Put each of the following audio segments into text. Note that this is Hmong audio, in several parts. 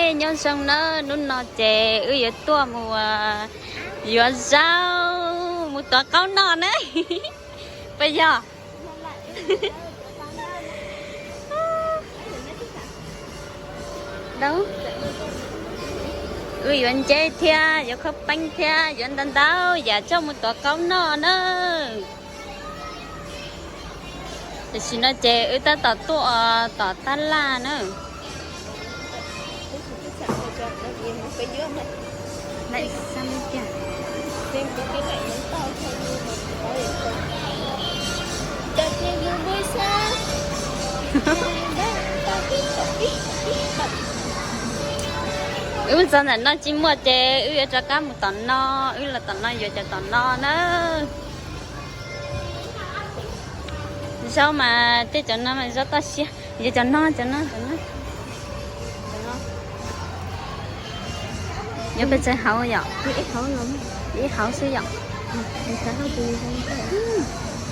Nyob zoo na, hnub no ces wb yuav tuaj mus yuav zaub mus tuav qaub noj na. Puas yog? Wb yuav nceb thiab yuav khaub peeb thiab yuav ntau ntau yam coj mus tuav qaub noj na. Tam sim no ces wb tab tom tuaj tom tab laj na. Wb txog ntawm no tsis muaj ces wb yuav rov qab mus tom no, wb los tom no yuav cov tom no na. Zaub mas tej cov no mas zaub toj siab, yuav cov no, cov no, cov no. Yuav pes tsawg hauv yom? Ib hauv xwb yom?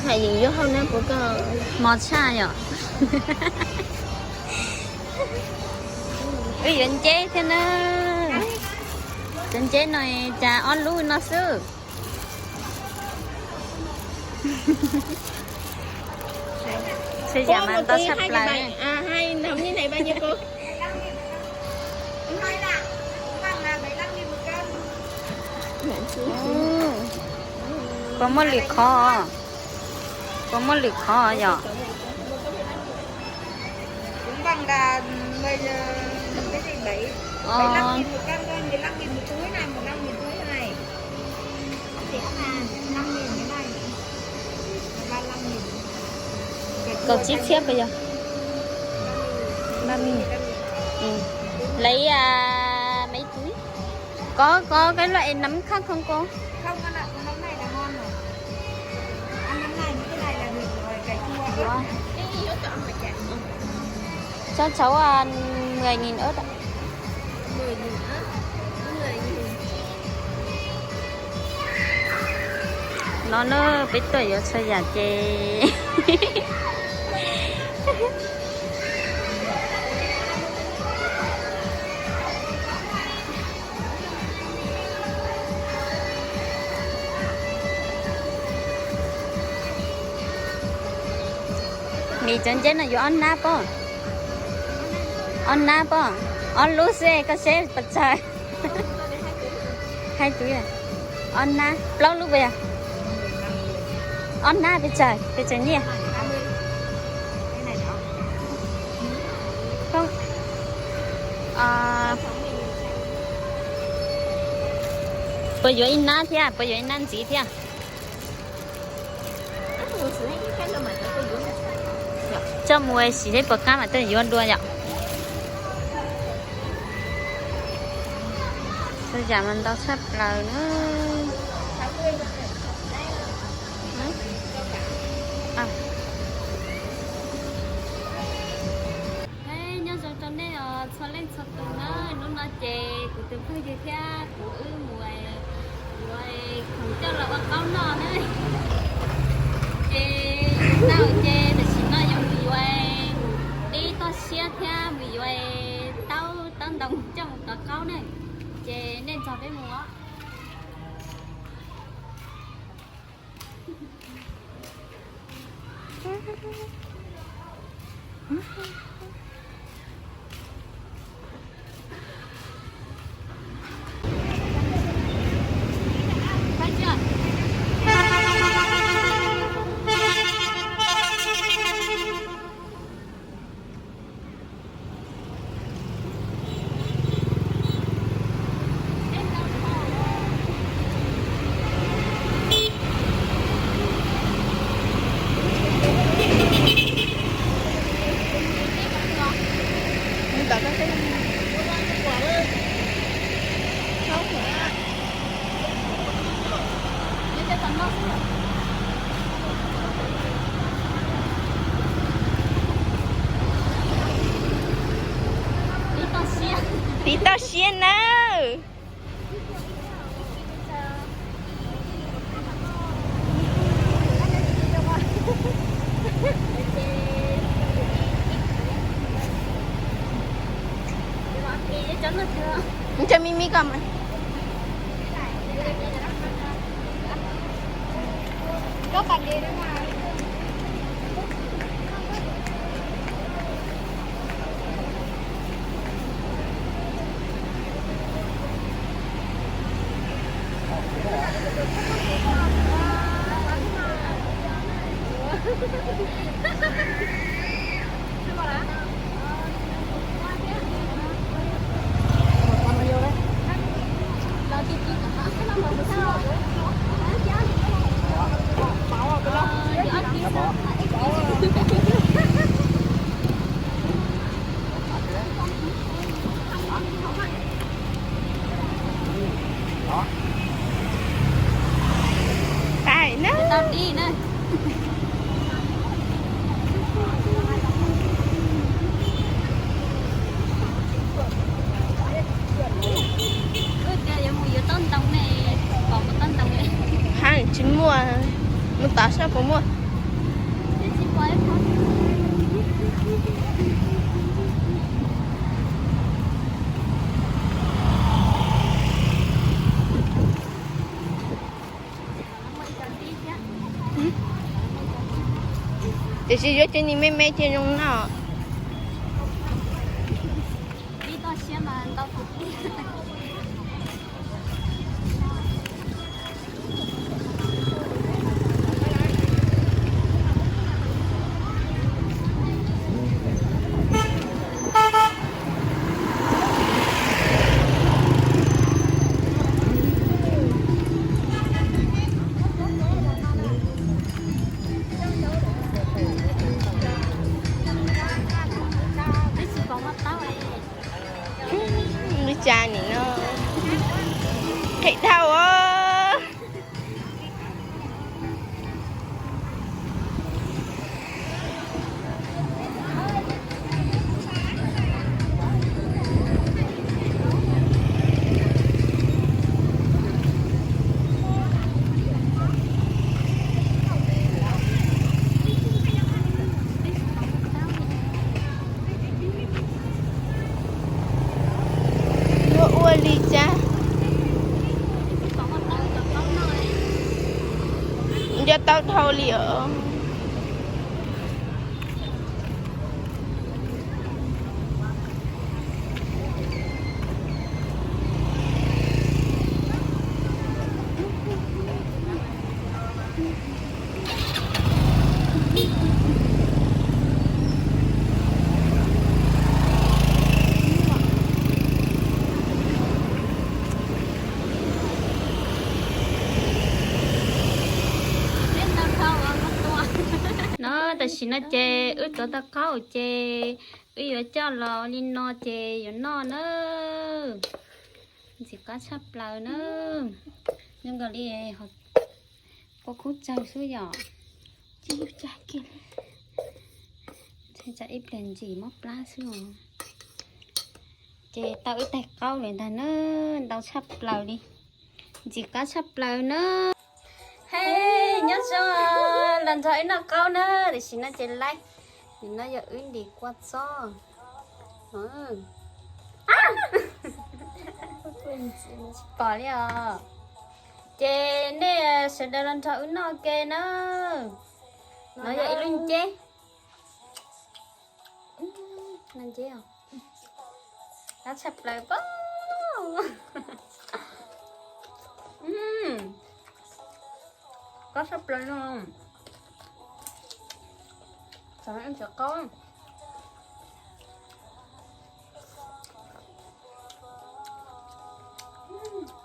Hais yeem yuav hauj na puas koj? Mos tshaj yom? Wb yuav nceb thiab na. Cov nceb no cas ob lub no xwb. Txhua yam mas ntau tshaj plaws. Puas muaj lwm qhov? Puas muaj lwm qhov yom? Kaum tsib txhiab puas yog? Lấy à, mấy túi? Có, có cái loại nấm khác không cô? Cho cháu à, mười nghìn ớt ạ. No na, peb tuaj yuav txhua yam ces Mim cov nceb no yuav ob nab pob? Ob nab pob, ob lub xwb koj seb puas tsawg. Hai túi, ob nab, plaub lub puas yog? Ob nab pes tsawg, pes tsawg nyiaj? Puas yuav ib nab thiab, puas yuav ib nab ntxiv thiab? Coj mus sim seb puas qab mam tuaj yuav dua yom. Txhua yam mas ntau tshaj plaws na. Nyob zoo rau nej os txhua leej txhua tus na. Hnub no ces kuv tus phooj ywg thiab kuv wb mus yuav khoom coj los ua qaub noj na. Ces tau ces tam sim no yuav mus yuav dib toj siab thiab mus yuav taub taub ntoo coj mus tuav qaub na. Ces nej nrog peb mus os. Tiv toj siab nawb. Nco me me ko mas. Pais na. Hab tsis muaj, mus tod saib puas muaj. Tiam sis yuav cov niag me me ces zoo noj. Lub tsa nim no qhim dhau os. Luag ua li cas? Nco tau dhau li os. No tam sim no ces wb tuav tau qaub ces wb yuav coj los li no ces yuav noj na. Ntxim qab tshaj plaws na. Zoo nkaus li kua kub tsawg xwb yom. Tsam ib pliag ntsim mob plab xwb os. Ces tau wb tais qaub lawm ntag na, ntau tshaj plaws li, ntxim qab tshaj plaws na. Hej, nyob zoo, los nrog wb noj qaub na, tam sim no ces laib, nim no yog wb ntim kua txob. Tsis pom li os. Ces nej sawv daws los nrog wb noj ke na. No yog ib lub nceb. Nceb qab tshaj plaws pob. Qab tshaj plaws no. Xav cov qaub.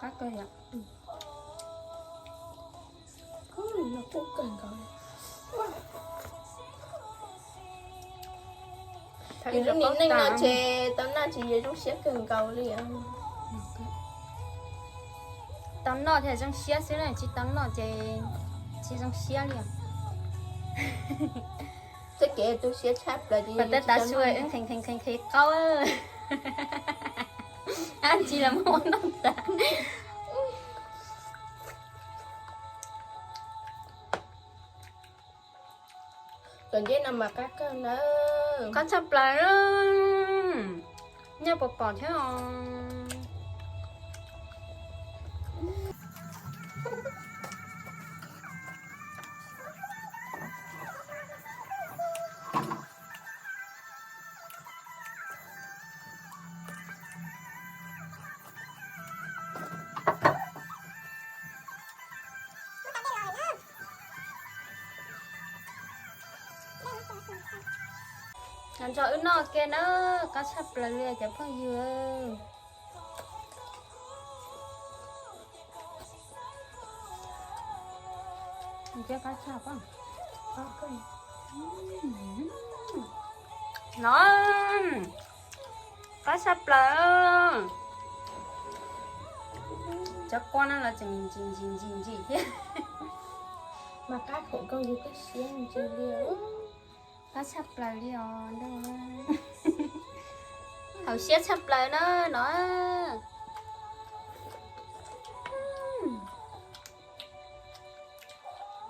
Qab kawg yom. Yus lub nim neej no ces tau noj ces yuav zoo siab kawg nkaus li. Tau noj thiaj zoo siab xwb na, tsis tau noj ces tsis zoo siab li. Txoj kev tu siab tshaj plaws ces kom tab tav su nqhis nqhis nqhis qaub. Ab tsi los muab ua noj tas. Cov nceb no mas qab kawg na. Qab tshaj plaws. Nyob pom pom thiab os. Nco wb noj kiag na, qab tshaj plaws li cov phooj ywg. No, qab tshaj plaws. Cov kua no los tseem ntsim ntsim ntsim ntsim thiab. Mas qab khoom koj yus twb siab ntsis li. Qab tshaj plaws li os. Haum siab tshaj plaws na no.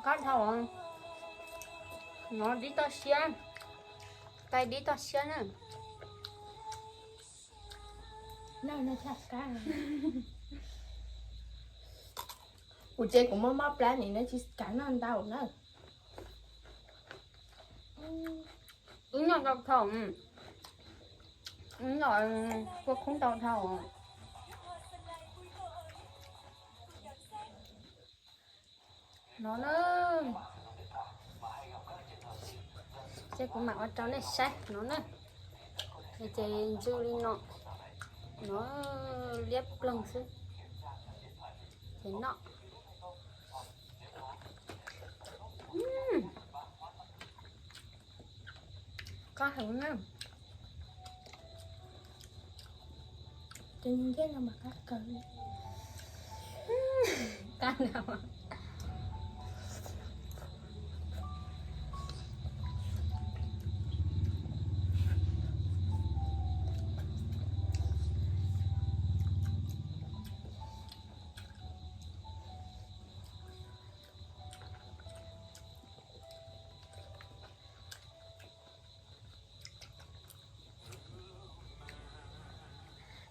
Qab dhau. No dib toj siab, tais dib toj siab na. Kuv ces kuv muaj mob plab nim no tsis kam noj ntau na. Wb noj tau thaum, wb noj kua khoob tau thaum. No na, ces kuv mam ua rau nej saib no na. Ces ntsw li no, no liab ploog xwb. Ces noj. Qab heev na. Ces ncej no mas qab kawg li. Qab no.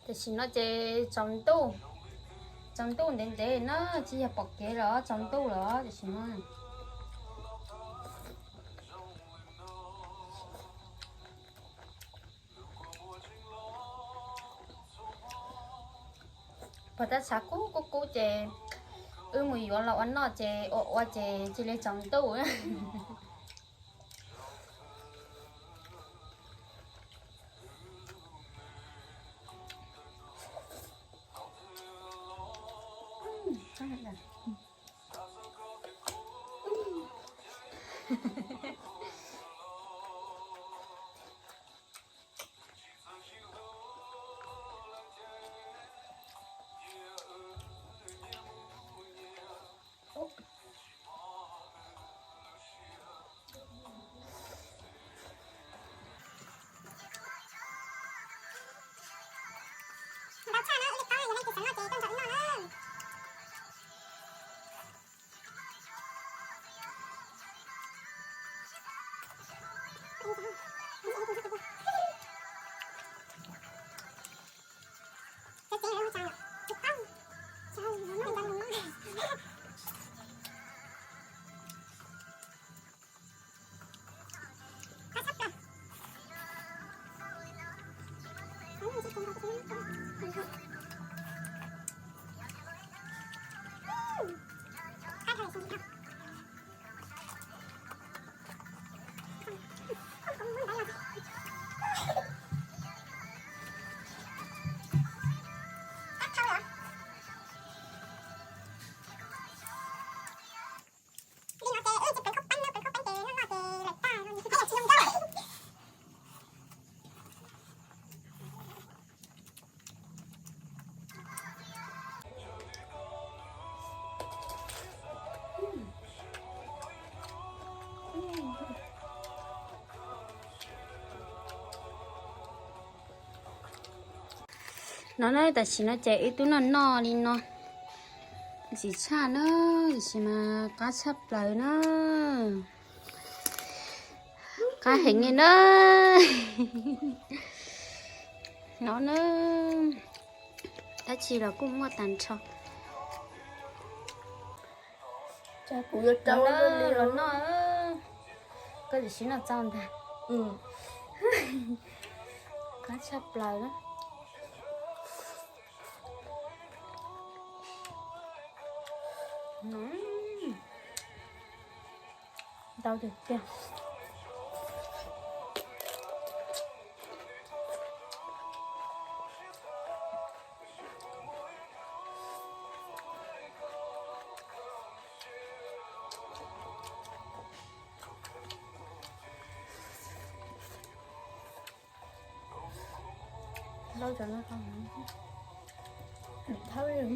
Tam sim no ces tsaus ntuj, tsaus ntuj ntev ntev na, tsis yog pom kev los tsaus ntuj los tam sim no. Pos tab tshav kub kub kub ces wb mus yuav los ua noj ces ua ua ces cia li tsaus ntuj. No na, tam sim no ces wb twb noj noj li no, ntxim tshaj na, tiam sis mas qab tshaj plaws na, qab heev li na. No na, dab tsi los kuj muaj tag nrho. Kuv yuav rau los noj, koj tsis noj txaus ntag. Qab tshaj plaws na. Ntau tiag tiag. Thawb,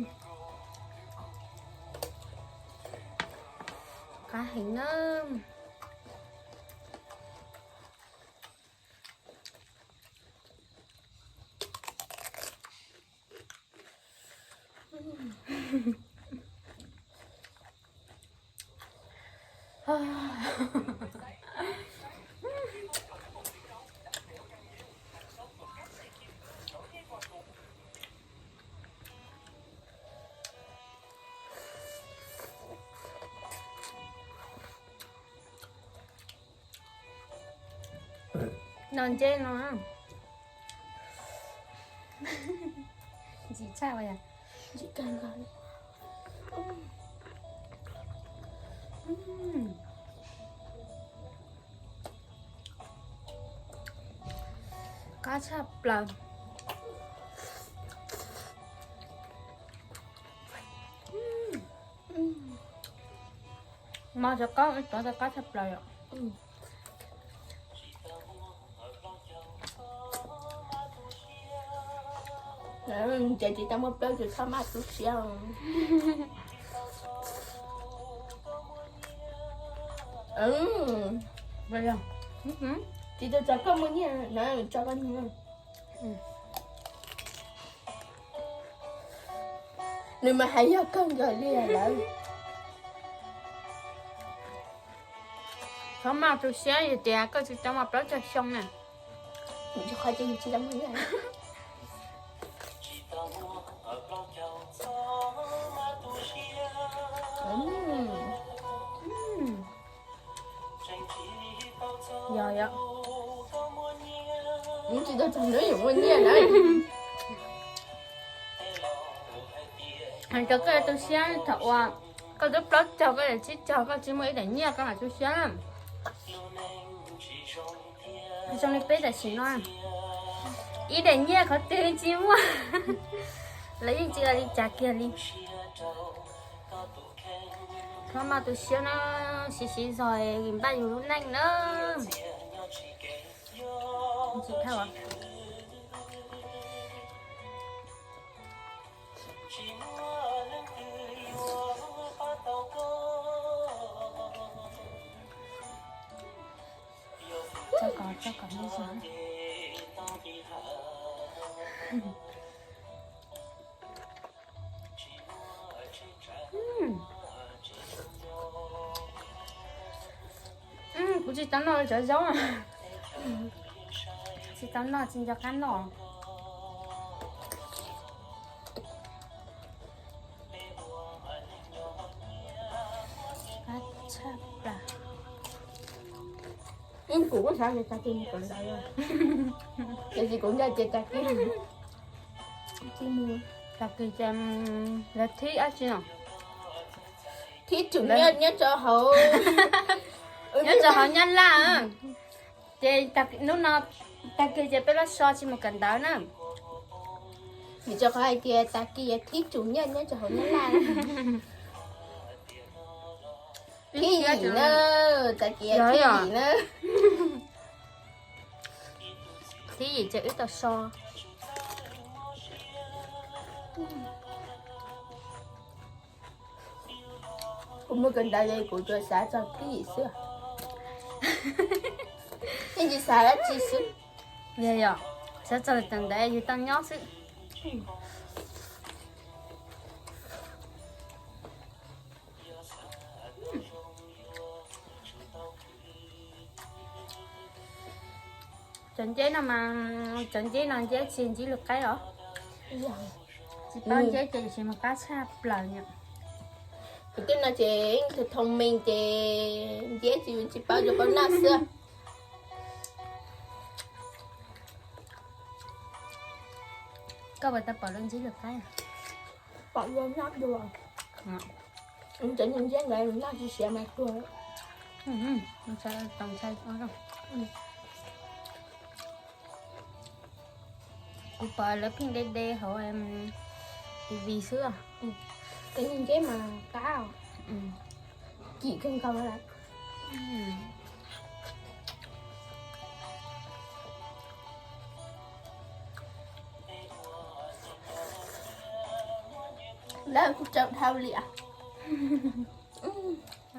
qab heev na. No ntse no. Ntsim tshaj. Qab tshaj plaws. Mov cov qaub, cov qab tshaj plaws yom. Ces tsis tau muaj plaub ces txhob maj tu siab. Tsis tau txog koj muaj nyiaj na, tso koj nyiaj. Nws mas hais yog kawg nkaus li lawm. Txhob maj tu siab, yog tias koj tsis tau muaj plaub caug xyoo na. Qhov ces yus tsis tau muaj nyiaj. Yog, yog. Tsis tau txog hnub yus muaj nyiaj na. Hais rau koj tu siab, thaum uas koj twb plaub caug, koj yog tsib caug, koj tsis muaj ib daim nyiaj koj mam tu siab. Zoo li peb tam sim no, ib daim nyiaj qhov twg tsis muaj, lawv yeej tsis ua li cas kiag li. Txhob maj tu siab na, siv siv zog npaj yus lub neej na. Txhob kom, txhob kom nyob zoo. Kuv tsis tau noj cov zaub, tsis tau noj, tsis nco qab noj. Qab tshaj plaws. Kuv kuj xav tias tag kis mus kawm ntawv, tiam sis kuv nco ces tag kis, tag kis ces lawv thib dab tsi no, thib tsum nyiaj nyob rau hauv, nyob rau hauv Nyab Laj. Ces hnub no tag kis ces peb lub so tsis mus kawm ntawv na. Vim rau qhov hais tias tag kis thib tsum nyiaj nyob rau hauv Nyab Laj. Thib yim na, tag kis thib yim na. Thib yim ces wb tau so. Kuv mus kawm ntawv es kuv tsuas xav txog thib yim xwb, yeej tsis xav dab tsi xwb. Yog, yog, xav txog kawm ntawv yus tau nyob xwb. Cov nceb no mas, cov nceb no nceb tsis ntsib lub qaib os. Tsis paub nceb ces tsis mus qab tshaj plaws. Kuv twb no ces tus thoob meej ces nceb tsis, tsis paub, tsuas paub noj xwb. Koj puas tau pom lub ntsib lub qaib? Pom lub noj dua. Cov nceb ntawd noj tsis siav mas tuag. Kuv pom lawv pheej de de hauv T V xwb. Cov nceb mas qab, kim kawg nkaus lawm. Lawv kuj tsaum dhau li.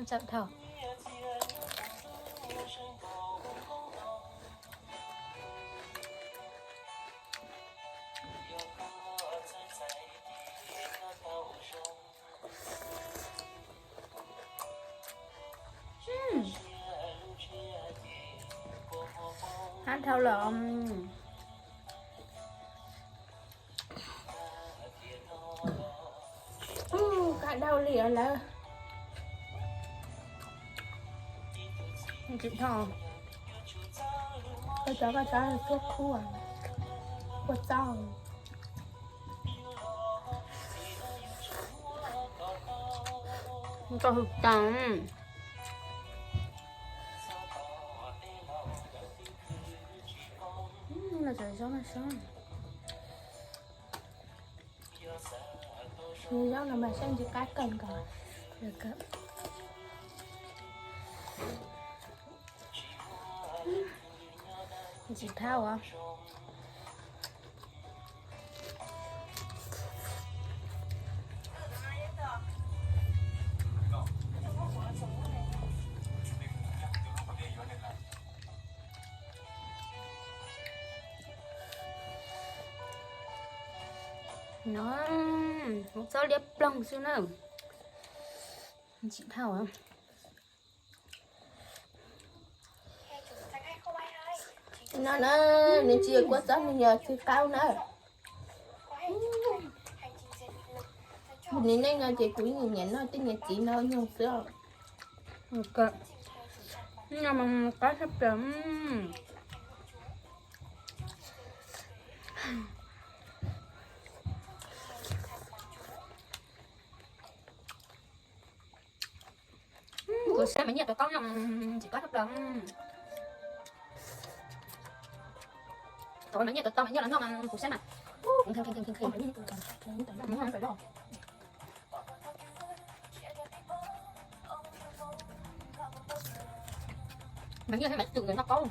Tsaum dhau. Qab dhau lawm. Qab dhau li lawm. Tsis dhau. Koj cov, koj cov tuaj khuaj, khuaj txauj. Koj hwj tau. Zaub no mas saib ntsis qab kawg nkaus. Ntsis thab os. No, hauv txob liab ploog xwb na. Ntsim dhau. No na, nws tsis yog kua txob, nws yog txiv qaub na. Kuv niam neej no ces kuv nyiam nyiam noj tej niag txiv no nyuag xwb. No mas qab tshaj plaws. Kuv saib mas nyiaj tau qaub noj, ntsim qab tshaj plaws. Thaum mas nyiaj tau tau mas nyiaj los noj mas kuv saib mas. Mas nyiaj thiab mas twm noj qaub.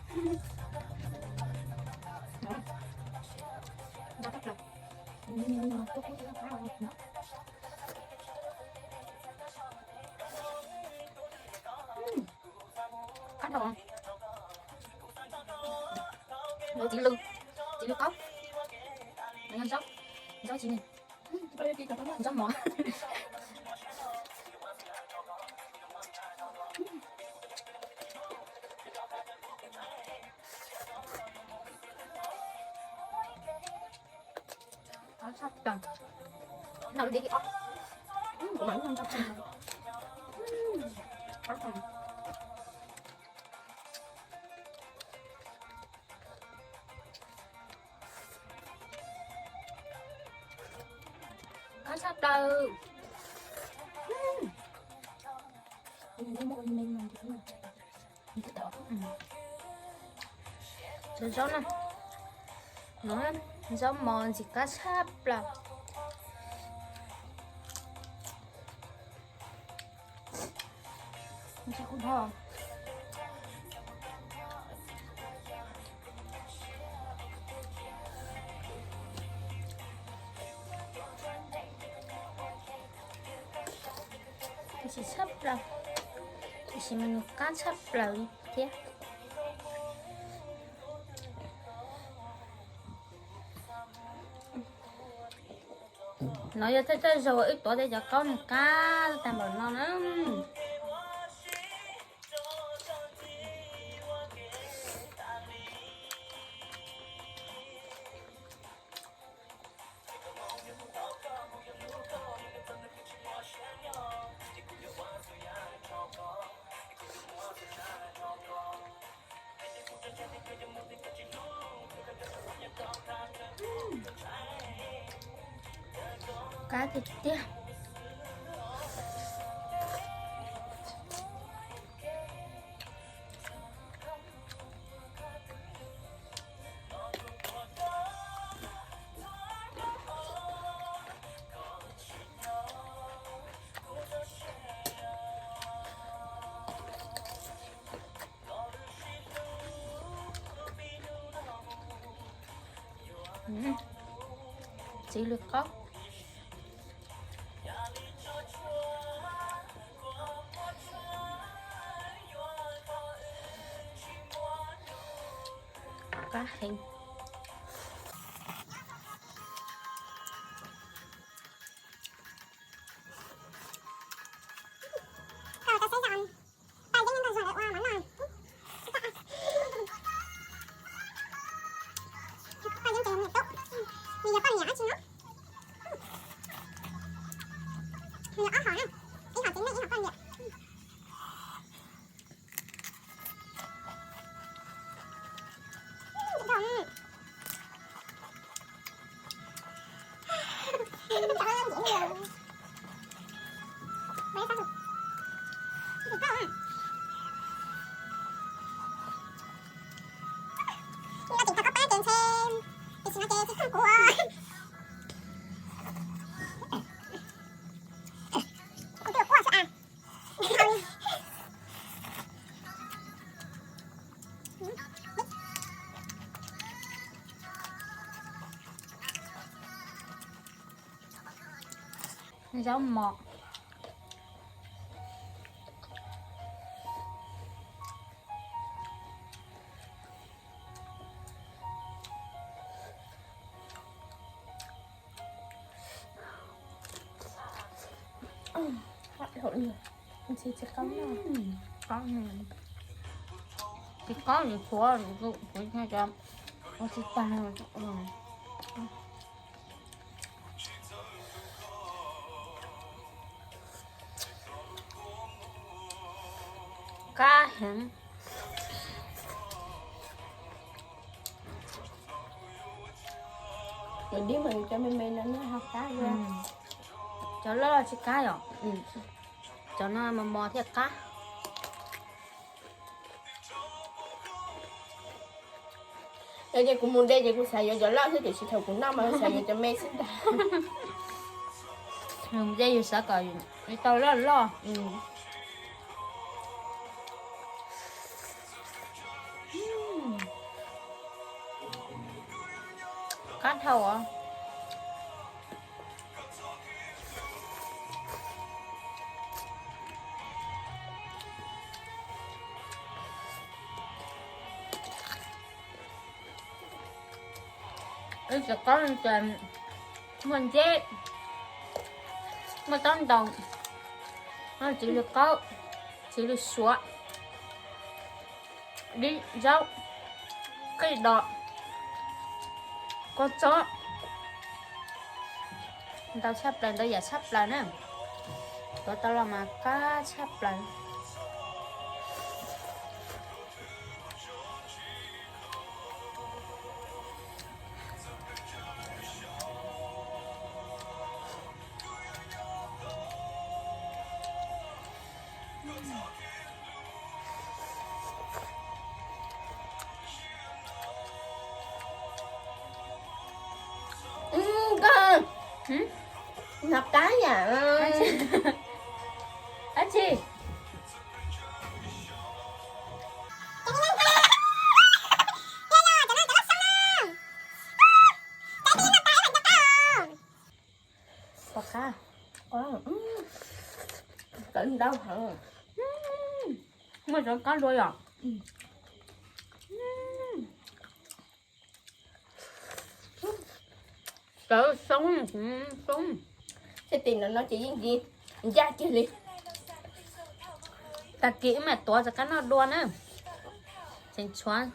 Qab dhau. Lawv txiv lw, txiv lw qaub. Zaub, zaub tsis, zaub mov. Qab tshaj plaws. Noj lub dib ob. Kuv mam noj nrog. Qab tshaj plaws. Cov zaub na, no, zaub mov ntxim qab tshaj plaws. Ntxim tshaj plaws, tiam sis mas nws qab tshaj plaws li thiab. No yog thawj thawj zaug wb tuav tej cov qaub nws qab tag npaum no na. Kab tiag tiag. Txiv lws qaub. Qab heev. Zaub mov. Tsis qaub, tsis qaub, tsis qaub, tsis tag. Qab heev. Cov dib mas cov me me no noj ho qab. Cov loj tsis qab yom? Cov no mos mos thiaj qab. Ces kuv mus de ces kuv xav yuav cov loj xwb tiam sis thaum kuv noj mas kuv xav yuav cov me xwb ntag. Yus de yus xav kom tau loj loj. Qab dhau os. Ib tsis qaub ces muaj nceb, muaj taub ntoos, txiv lws qaub, txiv lws suav, dib zaub, qij dos, kua txob. Ntau tshaj plaws, ntau yam tshaj plaws na. Tuav tau los mas qab tshaj plaws. Koj noj qab yam. Dab tsi? Pom qab. Qab ntau heev. Muaj cov qab dua yom? Cov xoob, xoob. Tej tim no no ces yeej ncaj kiag li. Tag kis wb mam tuav rov qab noj dua na. Tseem tshuav,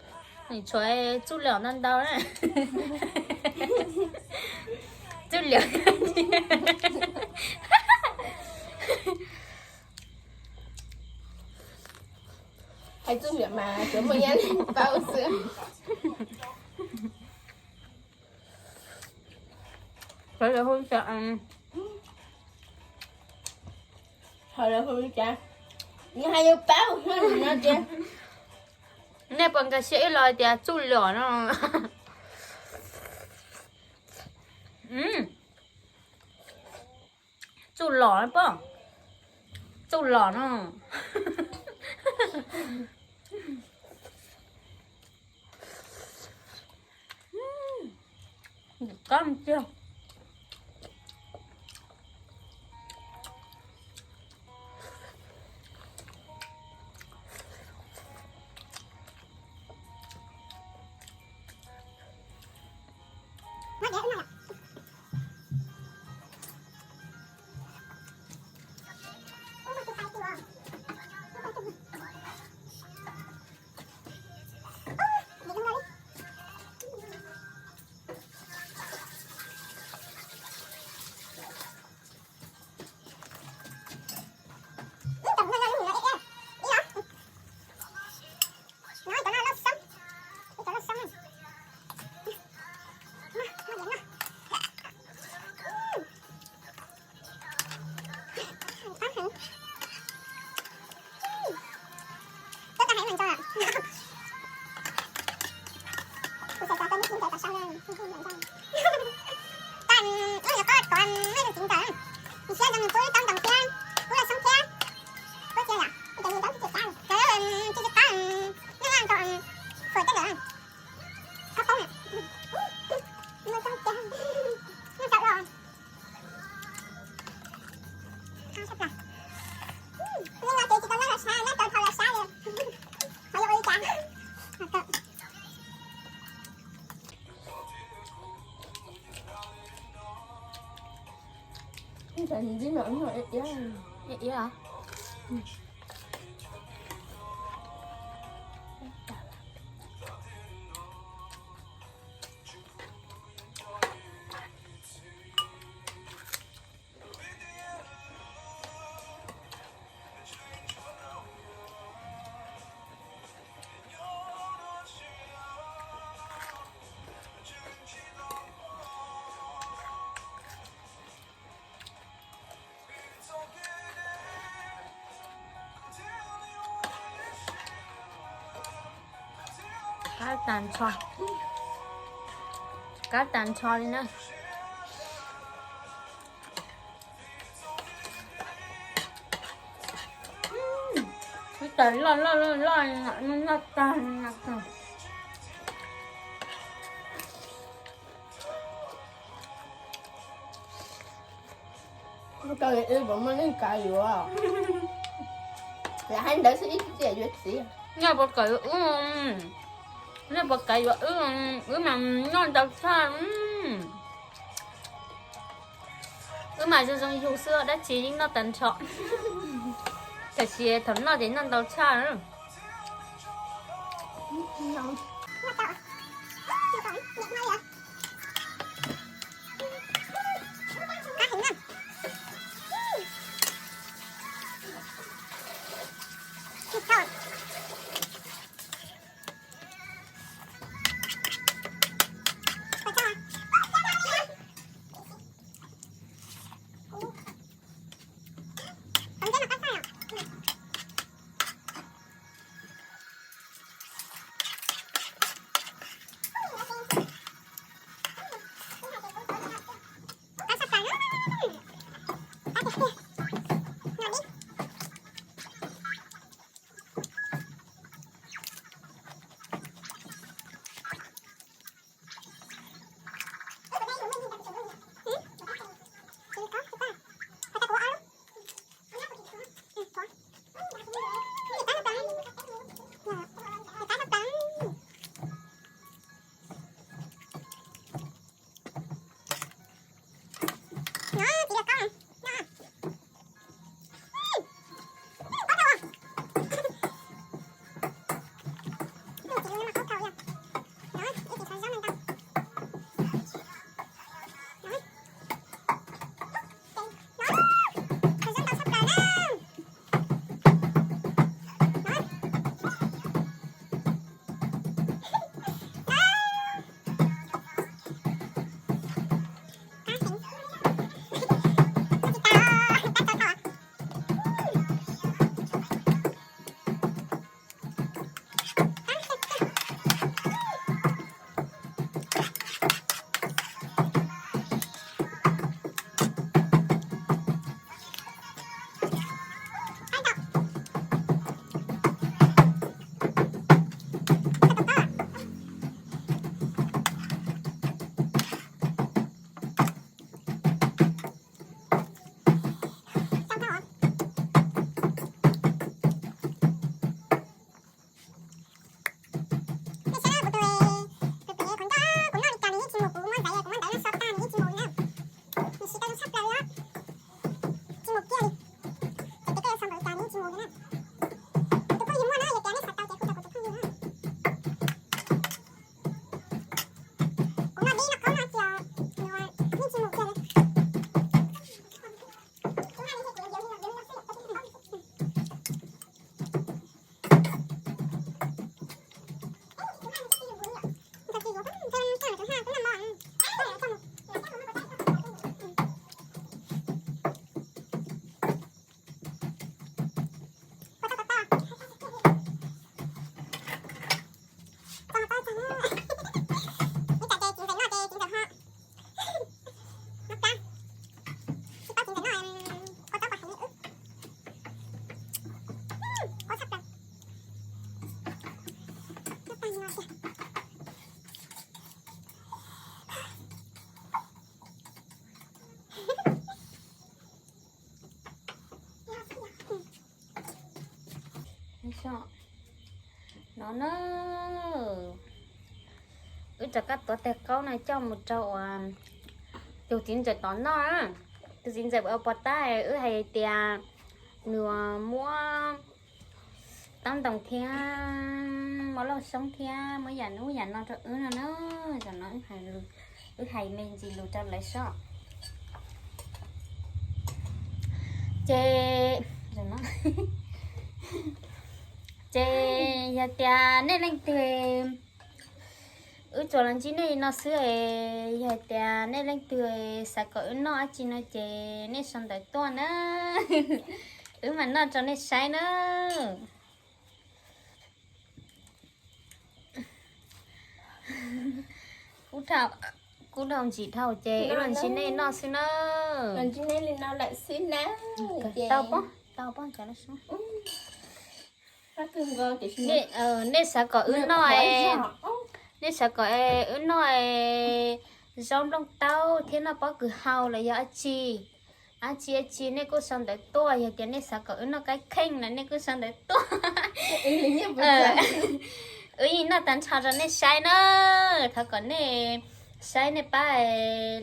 tseem tshuav txuj lwm ntau ntau na. Txuj lwm. Hais txuj lwm Mas tsuas muaj nyab paub xwb. Qhov lawv hu cas, qhov lawv hu cas, nws hais yuav paub no tias. Nej puas nkag siab ib los tias txuj lom no? Txuj lom pom, txuj lom no. Qab tiag. Tau, wb yuav koj tuav nej tus txiv ntawd, siab rau nws pub ib tsob ntoo thiab, pub laj xoob thiab, pub cia yom, ces nws cov tsis qab, cov tsis qab, nej noj rau fuam tej ntawd, qab poob na, noj tau los. Yeej no ces tsis tau noj los sab, noj tau thaum los sab li. Qhov yuav ua li cas? Iab iab. Qab tag nrho, qab tag nrho li na. Ib tag loj loj loj, noj tag. Koj wb puas muaj neeg kav yuav? Lam hais ntawd xwb ib txhia yuav txiv. Nej puas kav yuav wb? Nej puas kav yuav wb? Wb mas noj ntau tshaj. Wb mas zoo zoo yug xwb dab tsi yeej noj tag nrho. Tam sis thaum noj ces noj ntau tshaj. Soj no na, wb rov qab tuav tais qaub no coj mus rau uas tus txiv ntxawm tom noj. Tus txiv ntxawm ua pov tab wb hais tias nws muab taub ntoos thiab muab lauj xyoob thiab muab yam ub yam no rau wb no na. Zaum no wb hais me ntsis lus rau lawv soj. Ces, ces yog tias nej leej twg, wb tsuas los ntsib nej no xwb es, yog tias nej leej twg xav kom wb noj dab tsi no ces nej sau ntawv tuaj na, wb mam noj rau nej saib na. Kub dhau ntsim dhau ces wb los ntsib nej noj xwb na. Tau pob, tau pob cov no. Nej xav kom wb noj, nej xav kom wb noj zaub nplooj taub thiab noj pob kws hau los yog dab tsi, dab tsi dab tsi nej kuj sau ntawv tuaj. Yog tias nej xav kom wb noj qaib kheej los nej kuj sau ntawv tuaj. Wb yeej noj tag nrho rau nej saib na. Thov kom nej saib nej pab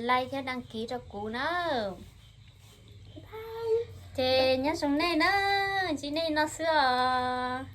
like thiab đăng ký rau kuv na. Ces nyob zoo nej na, ntsib nej no xwb os.